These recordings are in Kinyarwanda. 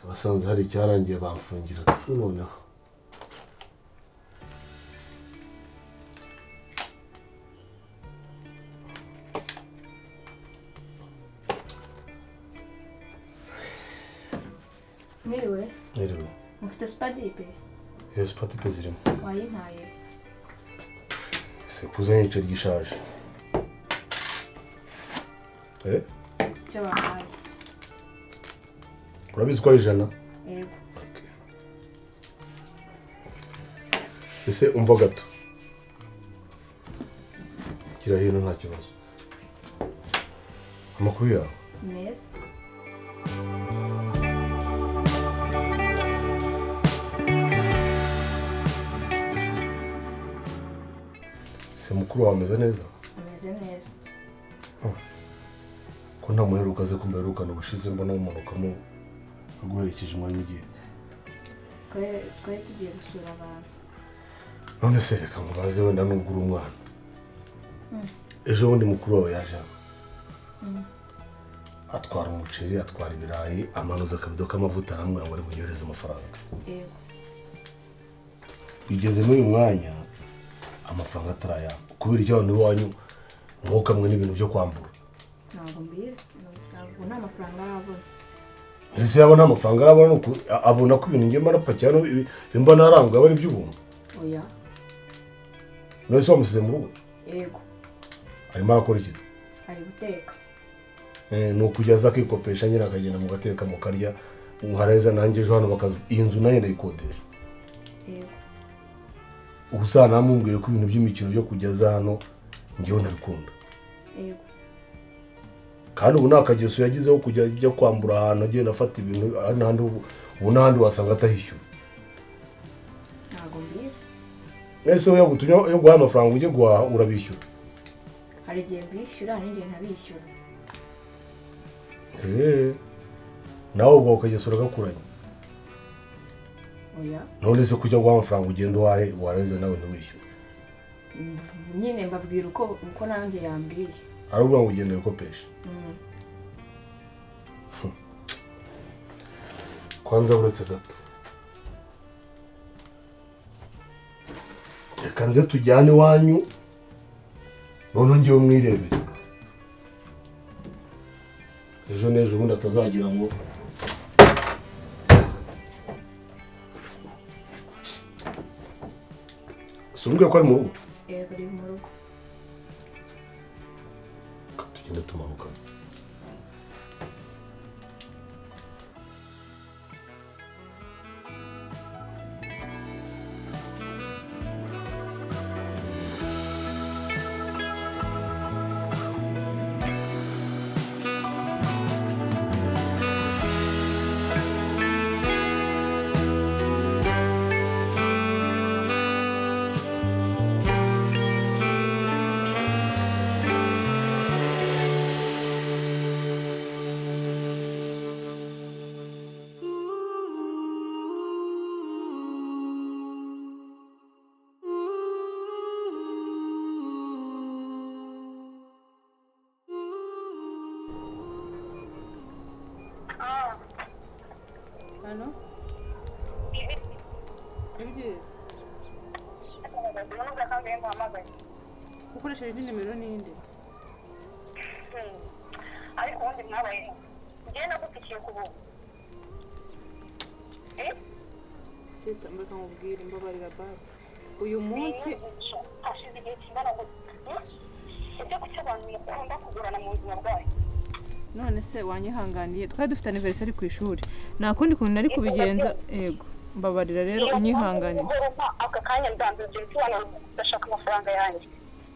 Basanze hari icyarangiye bamfungira tu noneho. Mwiriwe. Mwiriwe. Mufite supadipe? Iyo supadipe zirimo. Wayimpaye? Se kuzanye igiceri gishaje. Eh? Icyo bampaye. Urabizi ko ari 100? Yego. Okay. Ese umva gato. Kira hino nta kibazo. Amakuru yawe? Meza. Se mukuru wawe ameze neza? Ameze neza. Ko nta muheruka aze ko mbaherukana ubushize mbona mumanukamo aguherekeje umwanya ugiye. Twari tugiye gusura abantu. None se reka mubaze wenda nubwo uri umwana. Ejo bundi mukuru wawe yaje hano. Atwara umuceri, atwara ibirayi, amanuza akabido k'amavuta aramubwira ngo ari bunyohereze amafaranga. Yego. Bigeze muri uyu mwanya amafaranga atarayampa. Kubera icyo abantu iwanyu mwuka mwe n'ibintu byo kwambura. Ntabwo mbizi, ntabwo nta mafaranga arabona. Ese yabona amafaranga arabona abona ko ibintu ngiye marapakiye hano mba naranguye aba ari iby'ubuntu? Oya. None se wamusize mu rugo? Yego. Arimo arakora iki? Ari guteka. Ni ukujya aza akikopesha nyine akagenda mu gateka mukarya, nkareza nanjye ejo hano bakaza iyi nzu nanjye ndayikodesha. Yego. Uzanamumbwire ko ibintu by'imikino byo kujya aza hano njyewe ntabikunda. Yego. Kandi ubu nta kageso yagizeho kujya ajya kwambura ahantu agenda afata ibintu n'ahandi, ubu n'ahandi wasanga atahishyura. Ntabwo mbizi. Ese we yagutumye yo guha amafaranga ujye guhaha urabishyura? Hari igihe mbishyura n'igihe ntabishyura. Nawe ubwo ukageso uragakuranye? Oya. None se kujya guha amafaranga ugenda uhahe warangiza nawe ntiwishyure? Nyine mbabwira uko nanjye yambwiye. Aravuga ngo ugenda wikopeshe. Kwanza uretse gato. Reka nze tujyane iwanyu noneho ngewe mwirebere. Ejo n'ejo bundi atazagira ngo si umbwiye ko ari mu rugo? Yego ari mu rugo. Tugende tumanuka. Hano? Ibyiza. Ukoresheje indi nimero n'indi. Ariko ubundi mwabaye njye nagupikiye ku buntu. Sister, mbega nkubwire mbabarira basi. Uyu munsi hashize igihe kingana gute? Ibyo kuki abantu mukunda kugurana mu buzima bwanyu? None se wanyihanganiye twari dufite anniversaire ku ishuri. Nta kundi kuntu nari kubigenza. Yego, mbabarira rero unyihanganire. Aka kanya ndambiwe ibyo bisobanuro ndashaka amafaranga yanjye.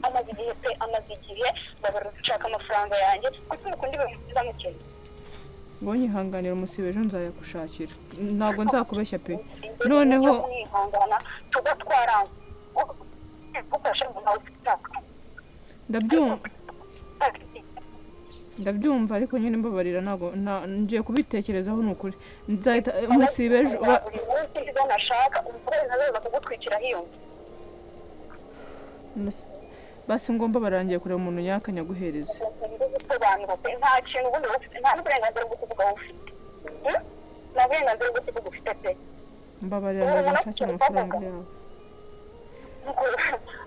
Amaze igihe pe, amaze igihe mbabarira nshaka amafaranga yanjye kuko mukunda ibintu byiza mukene. Ngo nyihanganire umusibe ejo nzayagushakira. Ntabwo nzakubeshya pe. Noneho mwihangana tugatwara ufashe ngo nawe ufite. Ndabyumva ariko nyine mbabarira ntabwo ngiye kubitekerezaho ni ukuri. Nzahita umusibe ejo buri munsi ibyo nashaka umugore ntazaza kugutwikira hiyo. Basi ngomba barangiye kureba umuntu yakanya guhereza. Nta kintu ubundi ufite, nta n'uburenganzira bwo kuvuga ufite. Nta burenganzira bwose bugufite pe. Mbabarira, ndaje nshakira amafaranga yawe.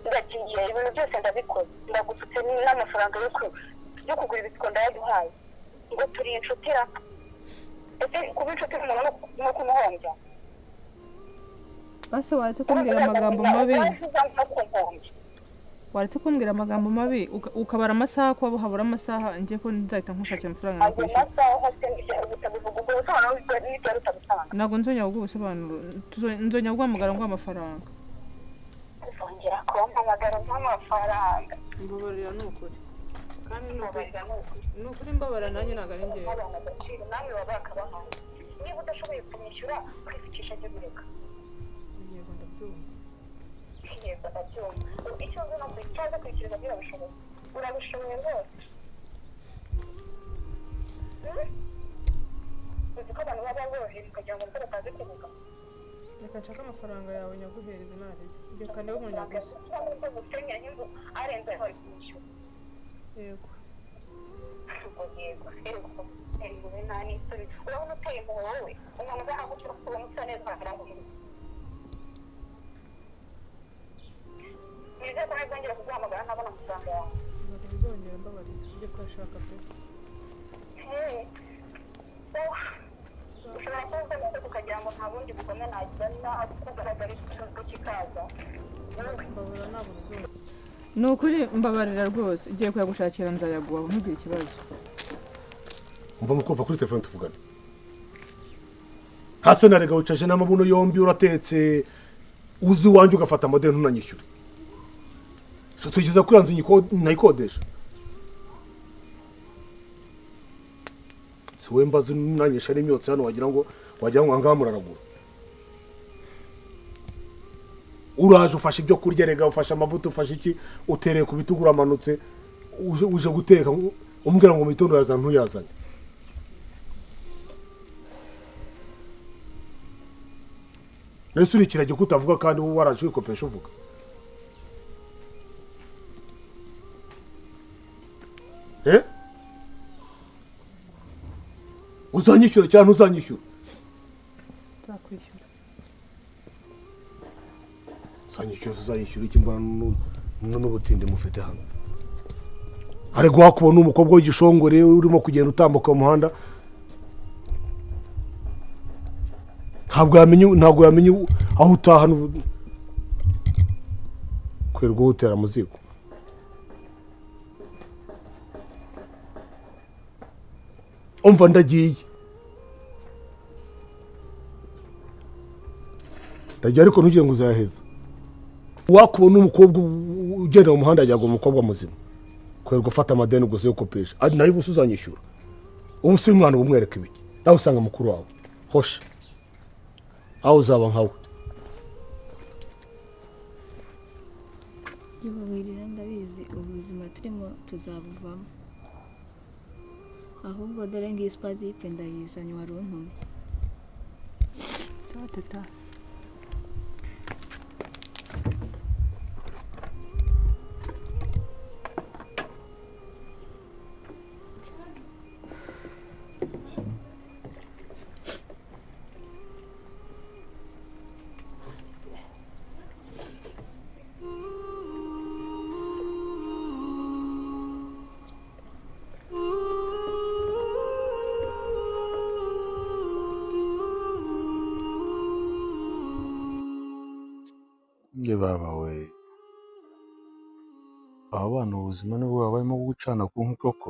Ndagiye, ibintu byose ndabikoze, ndagusutse n'amafaranga yo kugura ibisiko ndayaguhaye, ngo turi inshuti ra? Ese kuba inshuti n'umuntu ni ukumuhombya? Base waretse kumbwira amagambo mabi? No kumpombya. Waretse kumbwira amagambo mabi, ukabara amasaha ko habura amasaha, ngiye ko nzahita nkushakira amafaranga Ayo nakwishyura. masaha hose utabivuga ubwo busobanuro n'ibyo utabitanga. Ntabwo nzongera kuguha ubusobanuro, nzongera guhamagara nguha amafaranga. Uzongera kumpamagara nk'amafaranga. Mbabarira, ni ukuri kandi ni ukuri. Mbabarira, ni ukuri. Ni ukuri, mbabara nanjye ntabwo ari njyewe. Abana agaciro nawe baba bakabahaye. Niba udashoboye kumwishyura, kwifukisha jya ubireka. Yego, ndabyumva. Yego, ndabyumva. Icyo uzi ni ukuri cyaza kwishyurwa, birabishoboye, urabishoboye rwose. Uzi ko abantu baba boroheje ukagira ngo nuko batazi kuvuga. Reka nshake amafaranga yawe nyaguhereze, narebe, reka ndebe ukuntu nyaguze. Cyangwa uko gusenyera nk'inzu arenze ayo bari kumwishyura. Yego. Ubwo yego, yego, yego, nta n'isoni. Urabona uteye impuhwe wowe, umuntu uzahagukira ukubona usa neza wagira ngo nizere ko ntazongera kuguhamagara ntabona amafaranga yawe. Ntabwo bizongera, mbabarira, ujye kuyashaka pe. Hey, oh, ushobora kuba usa neza ukagira ngo nta bundi bugome nagira kugaragara ikibazo kikaza. Mbabarira, ntabwo bizongera, ni ukuri, mbabarira rwose. Ugiye kuyagushakira, nzayaguha, ntugire ikibazo. Umva mukumva kuri telefone tuvugana, hasi narega wicaje n'amabuno yombi, uratetse, uzi iwanjye ugafata amadeni ntunanyishyure. So tugeza kuri nzu ntayikodesha, si wowe mbaza unanyisha n'imyotsi hano, wagira ngo ahangaha muraragura. Uraje ufashe ibyo kurya, rega ufashe amavuta, ufashe iki, utereye ku bitugu, uramanutse, uje guteka, umbwira ngo mu gitondo yazana, ntuyazane. Mbese uri ikiragi ko utavuga kandi wowe waraje wikopesha uvuga? Eh, uzanyishyura cyangwa ntuzanyishyura? Nzakwishyura. Uzanyishyura, uzanyishyura iki? Mbona n'ubutindi mufite hano, ariko wakubona umukobwa w'igishongore urimo kugenda utambuka mu muhanda, ntabwo yamenya aho utaha kwirirwa wutera mu ziko. Umva, ndagiye, ndagiye, ariko ntugire ngo uzayaheza. Wakubona umukobwa ugenda mu muhanda agira ngo umukobwa muzima, kwirirwa ufata amadeni gusa yo kopesha, ari nayo ubusa. Uzanyishyura ubu si umwana uba umwereka ibiki? Nawe usanga mukuru wawe hosha aho uzaba nkawe. Wirira, ndabizi, ubuzima turimo tuzabuvamo. Ahubwo dore ngiyi supadipe ndayizanye wari untumye. Sawa teta. Ye baba we, aba bana ubuzima nibwo babayemo bwo gucana ku nkwi koko,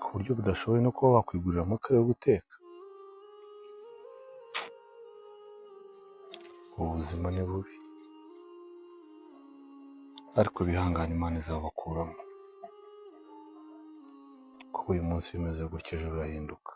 ku buryo budashoboye no kuba bakwigurira amakara yo guteka. Ubuzima ni bubi, ariko bihangane, Imana izabakuramo. Kuba uyu munsi bimeze gutya, ejo birahinduka.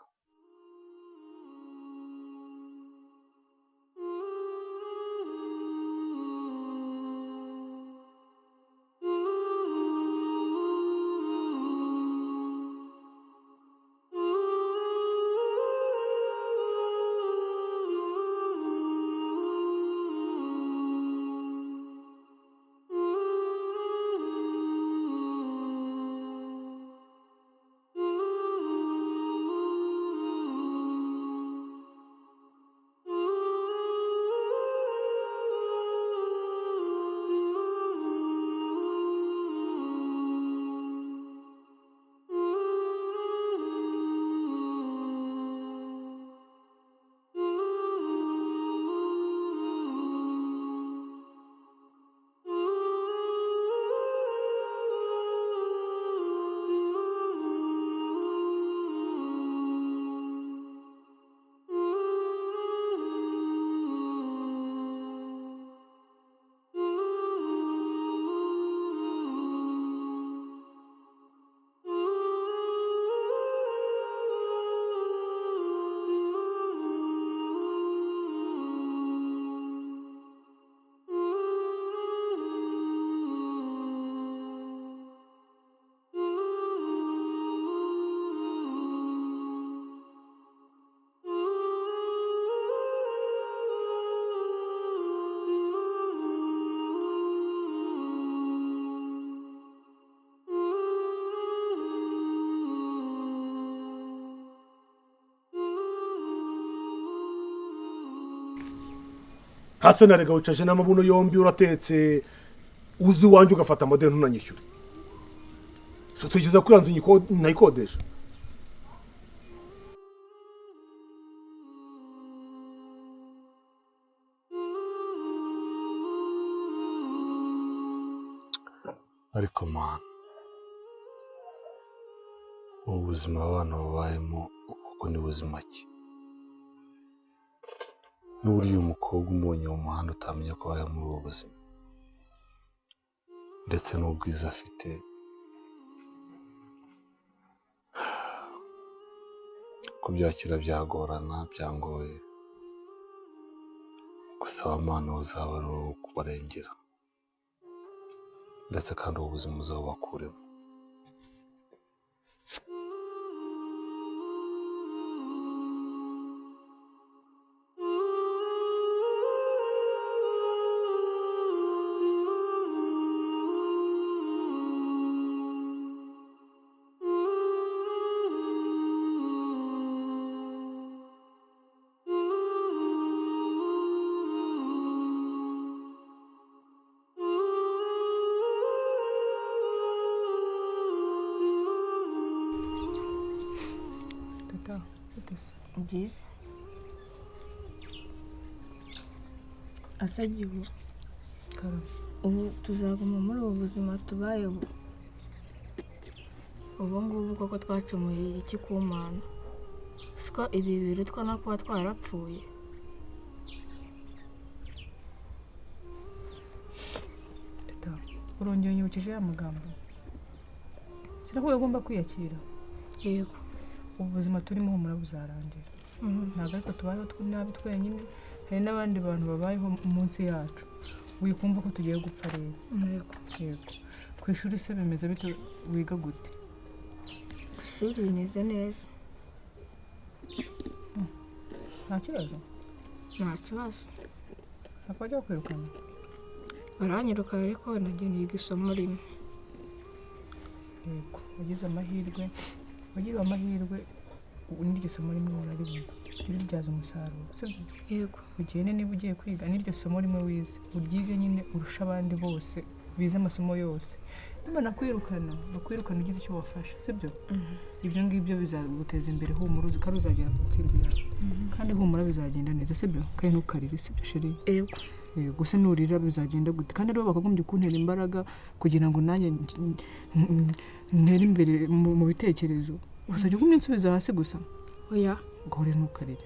Hasi narega wicaje n'amabuno yombi uratetse, uzi iwanjye ugafata amadeni ntunanyishyure. So tugeza kuri nzu ntayikodesha. Ariko mana, ubu buzima abana babayemo kuko ni buzima ki? N'uburyo uyu mukobwa umubonye mu muhanda utamenya ko abayeho muri ubu buzima, ndetse n'ubwiza afite, kubyakira byagorana, byangoye. Gusaba Imana uzaba ari wowe kubarengera, ndetse kandi ubu buzima uzabubakuremo. Byiza asagiwe. Ubu tuzaguma muri ubu buzima tubayeho ubu ngubu koko twacumuye iki ku Mana? Siko ibi birutwa no kuba twarapfuye. Urongeye unyibukije ya magambo, sinakuvuga ugomba kwiyakira. Yego, ubu buzima turimo humura buzarangira. Ntabwo aritwe tubayeho nabi twenyine, hari n'abandi bantu babayeho munsi yacu. Wikumva ko tugiye gupfa rero. Yego. Ku ishuri se bimeze bite, wiga gute? Ku ishuri bimeze neza. Nta kibazo? Nta kibazo. Ntabwo bajya bakwirukana? Baranyirukana ariko nagiye niga isomo rimwe. Yego, wagize amahirwe, wagiriwe amahirwe n'iryo somo rimwe wararibona, uribyaza umusaruro, sibyo? Yego. Ugende niba ugiye kwiga n'iryo somo rimwe wize, uryige nyine urusha abandi bose bize amasomo yose. Niba nakwirukana, bakwirukana ugize icyo wafasha, sibyo? Ibyo ngibyo bizaguteza imbere, humura kandi uzagera ku ntsinzi yawe. Kandi humura bizagenda neza, sibyo? Kandi ntukarire, sibyo chérie? Yego. Gusa nurira bizagenda gute? Kandi rero bakagombye kuntera imbaraga kugira ngo nanjye ntere imbere mu bitekerezo. Uzajya ugumya unsubiza hasi gusa? Oya. Ngo rero ntukarire,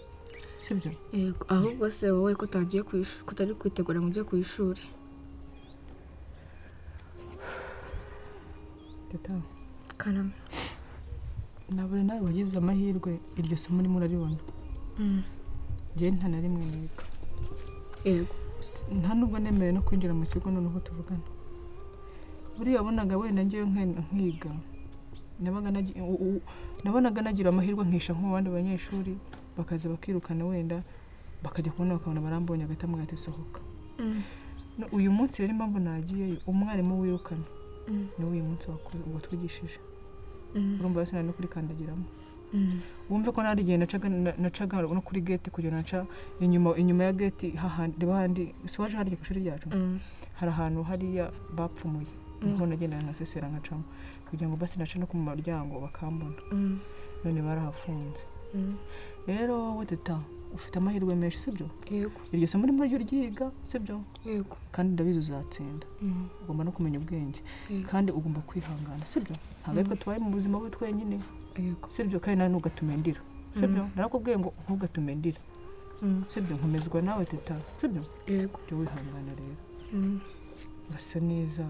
sibyo? Yego. Ahubwo se wowe ko utagiye ku ishuri, kutari kwitegura ngo ujye ku ishuri? Teta. Karame. Nabure nawe wagize amahirwe iryo somo urimo uraribona. Njye nta na rimwe niga. Yego. Nta nubwo nemerewe no kwinjira mu kigo noneho tuvugana. Buriya wabonaga wenda ngewe nkiga, nabonaga nagira amahirwe nkisha nko mu bandi banyeshuri, bakaza bakirukana wenda bakajya kubona bakabona barambonye agahita ambwira ati sohoka. Uyu munsi rero impamvu nagiyeyo, umwarimu wirukana niwe uyu munsi watwigishije. Urumva sinari no kurikandagiramo. Wumve ko nari igihe nacaga no kuri gate kugira naca inyuma ya gate hahandi handi, si waje harya ku ishuri ryacu? Hari ahantu hariya bapfumuye, niho nagendaga nkasesera nkacamo kugira ngo basi nace no ku muryango bakambona. None barahafunze. Rero wowe teta ufite amahirwe menshi, sibyo? Yego. Iryo somo urimo ryo uryiga, sibyo? Yego. Kandi ndabizi uzatsinda. Ugomba no kumenya ubwenge. Kandi ugomba kwihangana, sibyo? Ntabwo ariko tubaye mu buzima bubi twenyine. Yego. Sibyo? Kandi nawe ntugatume ndira, sibyo? Narakubwiye ngo ntugatume ndira, sibyo? Nkomezwa nawe teta, sibyo? Yego. Jya wihangana rero. Urasa neza.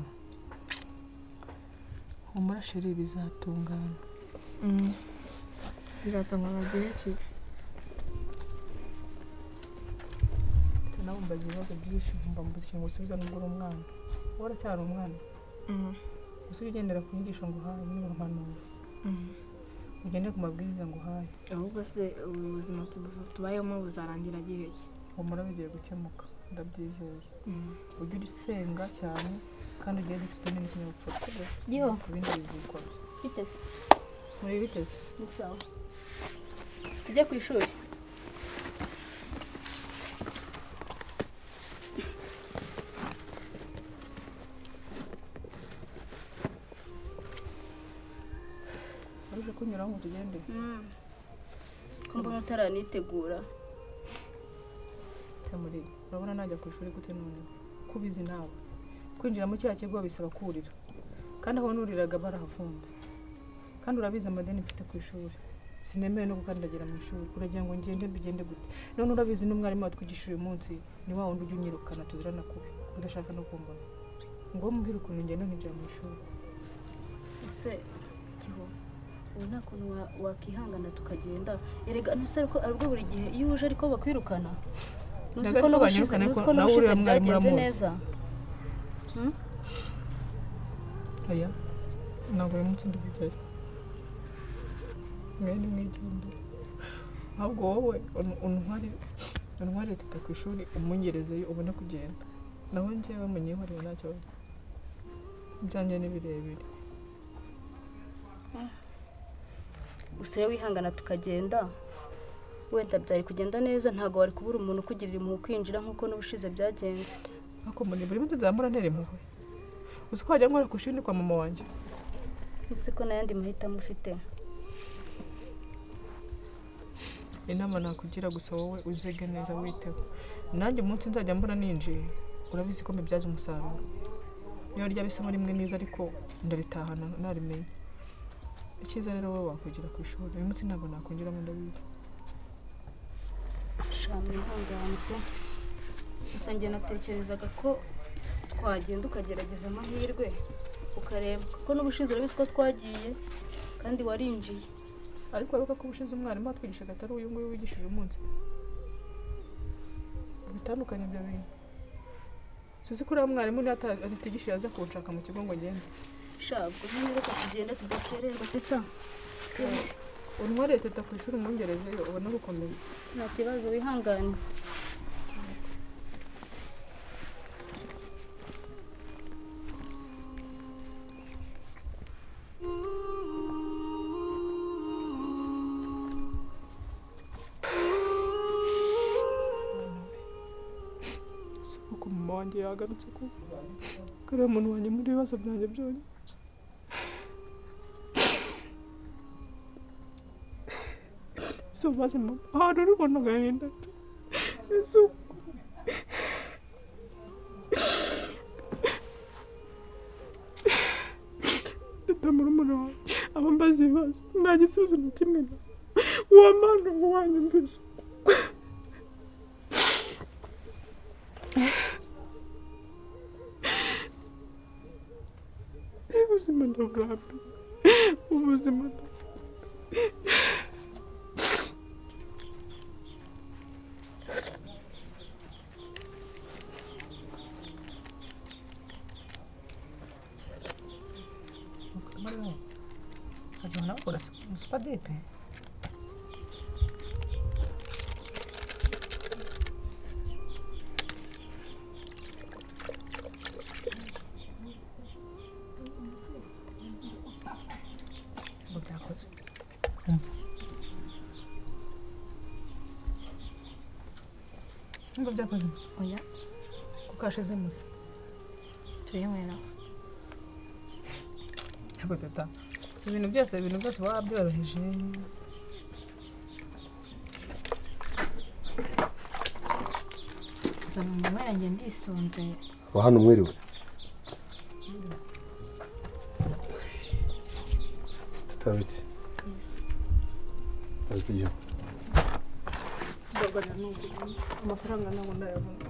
Humura chérie, bizatungana. Bizatungana gihe ki? Nawe mbaza ibibazo byinshi, nkumva mbuze ikintu gusubiza nubwo uri umwana. Wowe uracyari umwana. Gusa ujye ugendera ku nyigisho nguhaye n'impanuro. Ugendere ku mabwiriza nguhaye. Ahubwo se ubu buzima tubayemo buzarangira gihe ki? Humura bigiye gukemuka, ndabyizeye. Ujye usenga cyane kandi ugire discipline n'ikinyabupfura. Yo. Ku bindi bizikora. Biteze. Muri biteze? Ni sawa. Tujye ku ishuri. Waruje kunyuraho ngo tugende? Ko mbona utaranitegura. Muri urabona najya ku ishuri gute noneho? Ko ubizi nawe, kwinjira mu kiriya kigo bisaba kurira, kandi aho nuriraga barahafunze, kandi urabizi amadeni mfite ku ishuri, sinemewe no gukandagira mu ishuri. Uragira ngo ngende mbigende gute? None urabizi n'umwarimu watwigishije uyu munsi ni wa wundi ujya unyirukana, tuzirana kubi, udashaka no kumbona. Ngo mbwire ukuntu ngenda nkinjira mu ishuri. Ese Giho, ubu nta kuntu wakihangana tukagenda? Erega ntuse ko aribwo buri gihe iyo uje ariko bakwirukana. Ntuzi ko n'ubushize, ntuzi ko n'ubushize byagenze neza. Oya, ntabwo uyu munsi ndi bujyayo. Mwe nimwigendere. Ahubwo wowe untware Teta ku ishuri, umungerezeyo ubone kugenda. Naho njyewe munyihorere nta kibazo. Ibyanjye ni birebire. Gusa iyo wihangana tukagenda, wenda byari kugenda neza, ntabwo wari kubura umuntu ukugirira impuhwe kwinjira nk'uko n'ubushize byagenze. Ariko muri buri munsi nzamura ntera impuhwe. Uzi ko wajya nkora ku ishuri kwa mama wanjye? Ese ko n'ayandi mahitamo ufite? Inama nakugira gusa wowe uzige neza witeho. Nanjye umunsi nzajya mbona ninjiye, urabizi ko mbibyaza umusaruro. Niyo ryaba isomo rimwe neza ariko ndaritahana narimenye. Icyiza rero wowe wakwigira ku ishuri. Uyu munsi ntabwo nakwinjiramo ndabizi. Sha mwihangane pe. Gusa njye natekerezaga ko twagenda ukagerageza amahirwe ukareba, kuko n'ubushize urabizi ko twagiye kandi warinjiye. Ariko wibuka ko ubushize umwarimu watwigishaga atari uyu nguyu wigishije umunsi. Bitandukanye ibyo bintu. Suzi ko uriya mwarimu niyo atitigishije aza kunshaka mu kigo ngo ngende. Sha ubwo nyine reka tugende tudakererwa Teta. Untware Teta ku ishuri umungerezeyo ubone gukomeza. Nta kibazo, wihangane. Uko mama wanjye yagarutse ko kariya muntu wanjye muri ibibazo byanjye byonyine. Si ubaze mama, ahantu uri ubona agahinda pe. Ese uko Teta murumuna wanjye aba ambaza ibibazo nta gisubizo na kimwe na wamana ngo wanyumvishe. Ubuzima ndaburambiwe, ubuzima. Supadepe. Byakoze. Umva byakoze. Oya. Kuko hashize muze. Turiyinywera. Yego Teta. Ibintu byose warabyoroheje. Nzana umunywera njye ndisunze. Wa hano mwiriwe. Teta biti. Yes. Tujye. Amafaranga ntabwo ndayabona.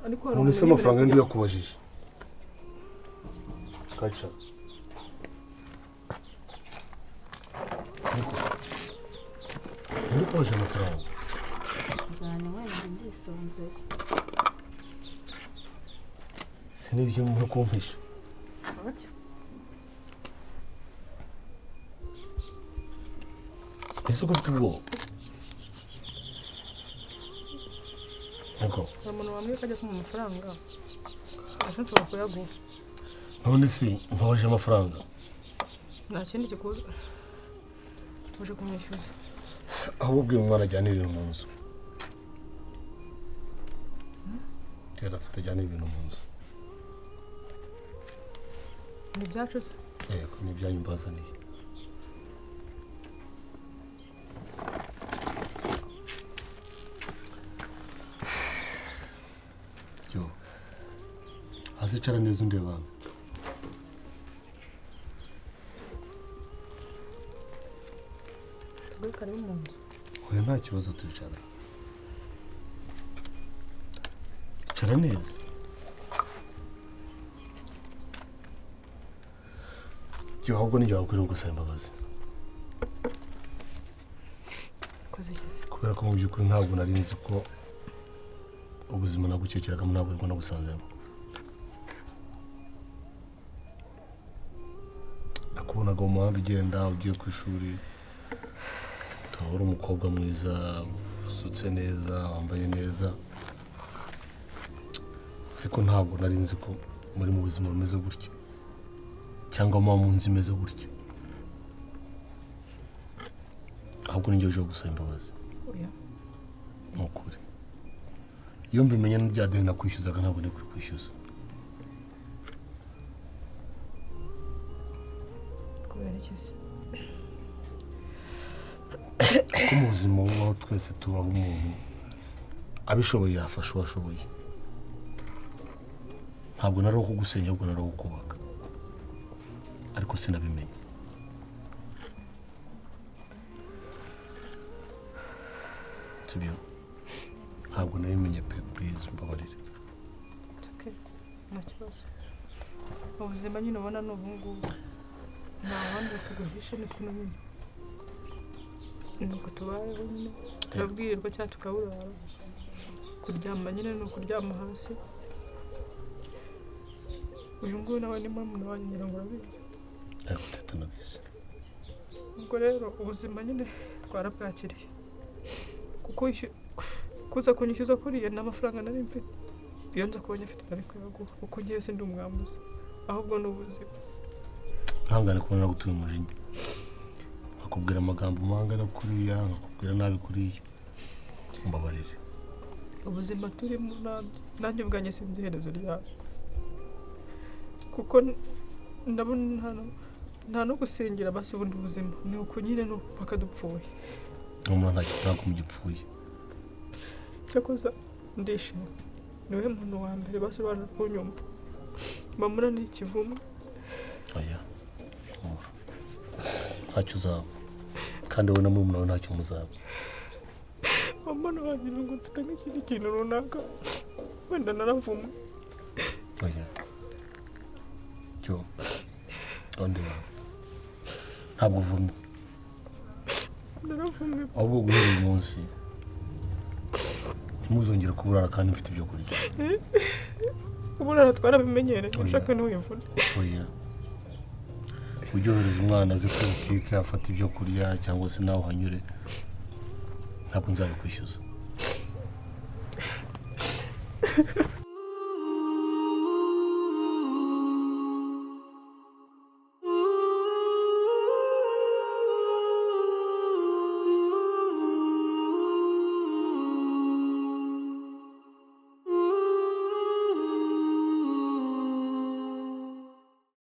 Ariko None se amafaranga ndi yakubajije? Kacha. Ndikubajije amafaranga. Nzana umunywera njye ndisunze. Sinibyo muri kumpisha. Ese ko ufite ubwoba? Niko. Hari umuntu wambwiye ko ajya kumuha amafaranga. Ejo nshobora kuyaguha. None se nkoje amafaranga? Nta kindi kikuza. Uje kumwishyuza. Ahubwo ubwira umwana ajyana ibintu mu nzu. Tera tutajyana ibintu mu nzu. Ni ibyacu se? Yego, ni ibyanyu mbazaniye. Icara neza undeba hano. Tuguhe karibu mu nzu. Oya, nta kibazo, twicara. Icara neza. Jya, ahubwo nijye wakwiriye gusaba imbabazi. Koze iki se? Kubera ko mu by'ukuri ntabwo nari nzi ko ubuzima nagukekeragamo ntabwo aribwo nagusanzemo. Nakubonaga mu muhanda ugenda ugiye ku ishuri, tukaba uri umukobwa mwiza, usutse neza, wambaye neza, ariko ntabwo nari nzi ko muri mu buzima bumeze gutya, cyangwa muba mu nzu imeze gutya. Ahubwo ni njye uje gusaba imbabazi. Oya. Ni ukuri, iyo mbimenya n'irya deni nakwishyuzaga ntabwo ndi kwishyuza. Kubera iki se? Kuko mu buzima bubaho, twese tubaho, umuntu abishoboye yafasha uwo ashoboye. Ntabwo nari uwo kugusenya, ahubwo nari uwo kubaka, ariko sinabimenye. Sibyo, ntabwo nabimenye pe. Please, mbabarire. It's okay. Nta kibazo. Ubuzima nyine ubona ni ubu ngubu, nta handi tuguhishe, ni kuno nyine, ni uko tubayeho nyine, turabwirirwa cyangwa tukaburara. Kuryama nyine ni ukuryama hasi. Uyu nguyu nawe ni murumuna wanjye, ngira ngo urabizi. Ariko teta, nabizi. Ubwo rero ubuzima nyine twarabwakiriye, kuko kuza kunyishyuza kuriya nta mafaranga nari mfite. Iyo nza kuba nyafite nari kuyaguha, kuko ngewe sindi umwambuzi, ahubwo ni ubuzima. Ihangane kubona nagutuye umujinya, nkakubwira amagambo mangana kuriya, nkakubwira nabi kuriya. Mbabarire. Ubuzima turimo nanjye ubwanjye sinzi iherezo ryabwo, kuko ndabona nta no gusingira. Basi ubundi buzima ni uku nyine, ni uku paka dupfuye. N'umuntu ntacyo, ntabwo mugipfuye. Cyakoza ndishimye, niwe muntu wa mbere basi ubasha kunyumva. Mbamura ni ikivume. Oya, humura, ntacyo uzaba, kandi wowe na murumuna wawe ntacyo muzaba. Mbona wagira ngo mfite nk'ikindi kintu runaka, wenda naravumwe. Oya, cyo undi wawe ntabwo uvumwe. Naravumwe. Ahubwo guhera uyu munsi ntimuzongere kuburara kandi mfite ibyo kurya. Uburara twarabimenyereye. Oya. Ushaka ntiwivune. Oya, ujye wohereza umwana aze kuri butike afata ibyo kurya, cyangwa se nawe uhanyure, ntabwo nzabikwishyuza.